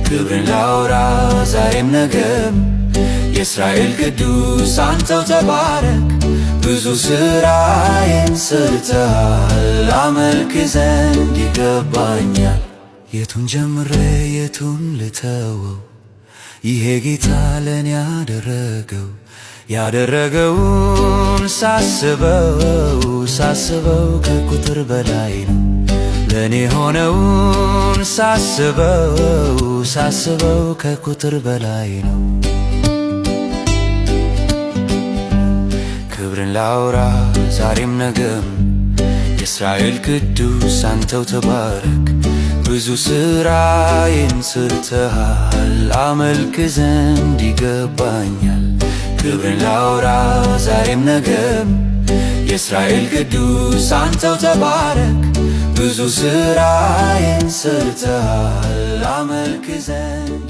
ክብርን ላውራ ዛሬም ነገም፣ የእስራኤል ቅዱስ አንተው ተባረክ። ብዙ ሥራዬን ሰርተሃል፣ አመልክ ዘንድ ይገባኛል። የቱን ጀምሬ የቱን ልተወው? ይሄ ጌታ ለኔ ያደረገው፣ ያደረገውን ሳስበው፣ ሳስበው ከቁጥር በላይ ነው። ለኔ ሆነውን ሳስበው፣ ሳስበው ከቁጥር በላይ ነው። ክብርን ላውራ ዛሬም ነገም፣ የእስራኤል ቅዱስ አንተው ተባረክ። ብዙ ሥራዬን ሰርተሃል፣ አመልክ ዘንድ ይገባኛል። ክብርን ላውራ ዛሬም ነገም፣ የእስራኤል ቅዱስ አንተው ተባረክ። ብዙ ሥራዬን ሰርተሃል፣ አመልክ ዘንድ።